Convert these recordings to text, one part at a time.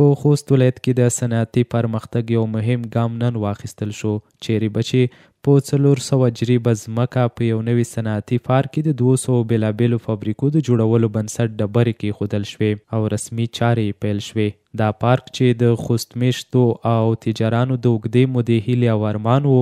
په خوست ولایت کې د صنعتي پرمختګ یو مهم ګام نن واخیستل شو، چیرې به چې په 400 جریبه ځمکه په یو نوي صنعتي پارک کې د 200 بېلابېلو فابریکو د جوړولو بنسټ ډبرې کېښودل شوې او رسمي چارې یې پیل شوې. دا پارک چې د خوست مېشتو او تجارانو د اوږدې مودې هیلې او ارمان و،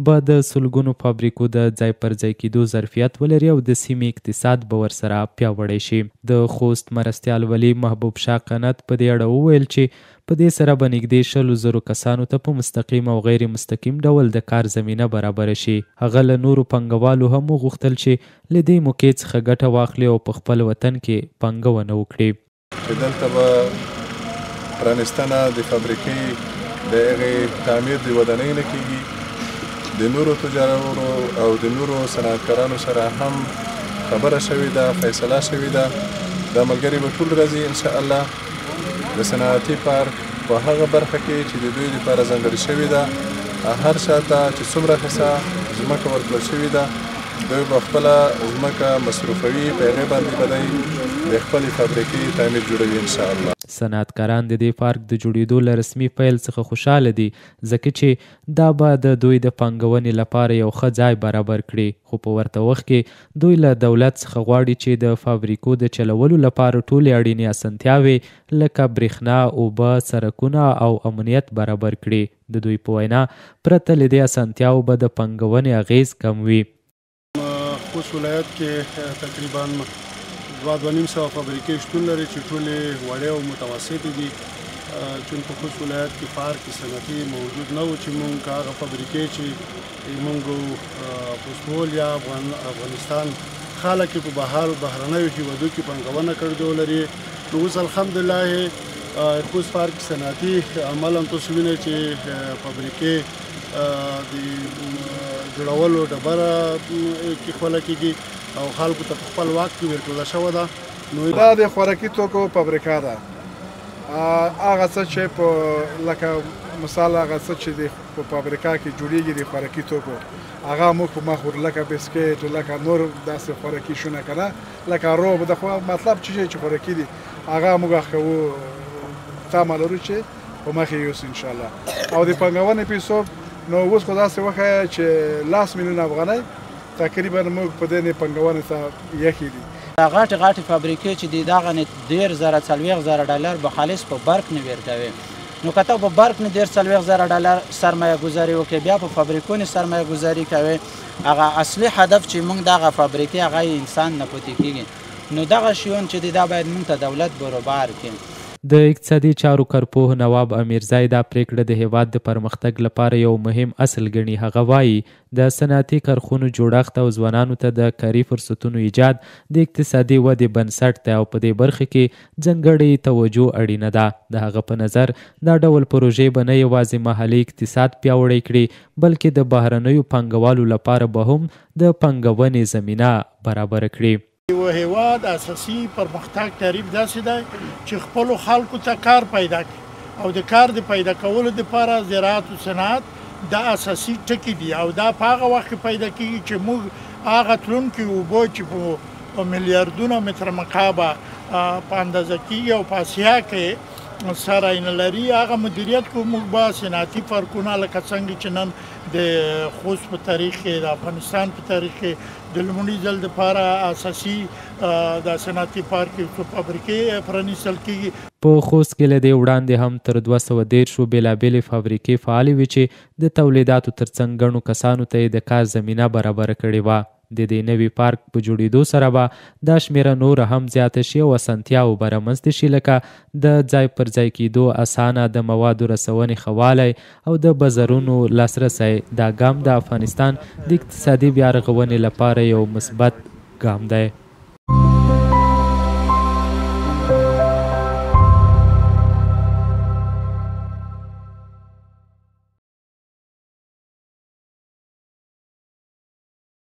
به د سلګونو فابریکو د ځای پر ځای کېدو ظرفیت ولري او د سیمې اقتصاد به ورسره پیاوړی شي. د خوست مرستیال ولي محبوب شاه قنعت په دې اړه وویل چې په دې سره به نږدې 20,000 کسانو ته په مستقیم او غیر مستقیم ډول د کار زمینه برابره شي. هغه له نورو پانګوالو هم وغوښتل چې له دې موقع څخه ګټه واخلي او په خپل وطن کې پانګونه وکړي. چې دلته به پرانیستنه د فابریکې د هغې تعمیر د ودانۍ نه کېږي، د نورو تجارانو او د نورو صنعتکارانو سره هم خبره شوې ده، فیصله شوې ده. دا ملګري به ټول راځي انشاءالله. د صنعتي پارک په هغه برخه کې چې د دوی لپاره ځانګړې شوې ده، هر چا ته چې څومره حصه ځمکه ورکړل شوې ده، دوی به خپله ځمکه مصروفوي، په هغې باندې به دی د خپلې فابریکې تعمیر جوړوي انشاءالله. صنعتکاران د دې پارک د جوړېدو له رسمي پیل څخه خوشحاله دي، ځکه چې دا به د دوی د پانګونې لپاره یو ښه ځای برابر کړي. خو په ورته وخت کې دوی له دولت څخه غواړي چې د فابریکو د چلولو لپاره ټولې اړینې اسانتیاوې لکه برېښنا، اوبه، سرکونه او امنیت برابر کړي. د دوی په وینا، پرته له دې اسانتیاوو به د پانګونې اغېز کم وي. خوست ولایت کې تقریبا 200-250 فابریکې شتون لري چې ټولې وړې او متوسطې دي. چون په خوست ولایت کې پارک صنعتي موجود نه و چې مونږ هغه فابریکې چې مونږ خوستول یا افغانستان خلک په بهرنیو هیوادو کې پانګونه کړې ولري. نو اوس الحمدلله خوست پارک صنعتي عملاً تاسو وینئ چې فابریکې د جوړولو ډبره کېښوله کېږي او خلکو ته په خپل واک کې ورکړل شوې ده. نو دا د خوراکي توکو فابریکه ده. هغه څه چې په لکه مثال هغه څه چې په فابریکه کې جوړیږي د خوراکي توکو، هغه موږ په مخ ور لکه بسکیټ، لکه نور داسې خوراکي شونه که نه، لکه روب، د خو مطلب چې خوراکي دي هغه موږ کوو، تمه لرو چې په مخ یې یوسو انشاءالله. او د پانګونې پیسو نو اوس خو داسې وښیه چې 10 میلیونه افغانۍ تقریبا موږ په دې پانګونې ته یخې دي. دا غټې غټې فابریکې چې دي دغه نه 30,000 40,000 ډالر به خالص په برق نه ورکوي. نو که ته په برق نه 30-40,000 ډالر سرمایه ګذاري وکړې، بیا په فابریکو نه سرمایه ګذاري کوي، هغه اصلي هدف چې موږ دغه فابریکې هغه انسان نه پاتې کېږي. نو دغه شیون چې دي دا باید موږ ته دولت برابر کړي. د اقتصادي چارو کارپوه نواب امیرزی دا پرېکړه د هېواد د پرمختګ لپاره یو مهم اصل ګڼي. هغه وایي، د صنعتي کارخونو جوړښت او ځوانانو ته د کاري فرصتونو ایجاد د اقتصادي ودې بنسټ دی او په دې برخه کې ځانګړې توجه اړینه ده. د هغه په نظر، دا ډول پروژې به نه یوازې محلي اقتصاد پیاوړی کړي، بلکې د بهرنیو پانګوالو لپاره به هم د پانګونې زمینه برابره کړي. یو هیواد اساسي پرمختګ تعریف داسې دی چې خپلو خلکو ته کار پیدا کړي، او د کار د پیدا کولو دپاره زراعت او صنعت دا اساسي ټکي دي. او دا په هغه وخت کې پیدا کېږي چې موږ هغه تلونکي اوبه چې په میلیاردونو متر مکعبه په اندازه کېږي او په اسیا کې سره نه لري، هغه مدیریت کو. موږ به صنعتي پارکونه لکه څنګه چې نن د خوست په تاریخ کې، د افغانستان په تاریخ کې د لومړي ځل دپاره اساسي د صنعتي پارک یو څو فابریکې پرانیستل کېږي. په خوست کې له دې وړاندې هم تر 230 بېلابېلې فابریکې فعالې وې چې د تولیداتو ترڅنګ ګڼو کسانو ته یې د کار زمینه برابره کړې وه. د دې نوي پارک په جوړېدو سره به دا شمېره نوره هم زیاته شي او اسانتیاوو به رامنځته شي، لکه د ځای پر ځای کېدو اسانه، د موادو رسونې ښه والی او د بازارونو لاسرسی. دا ګام د افغانستان د اقتصادي بیا رغونې لپاره یو مثبت ګام دی.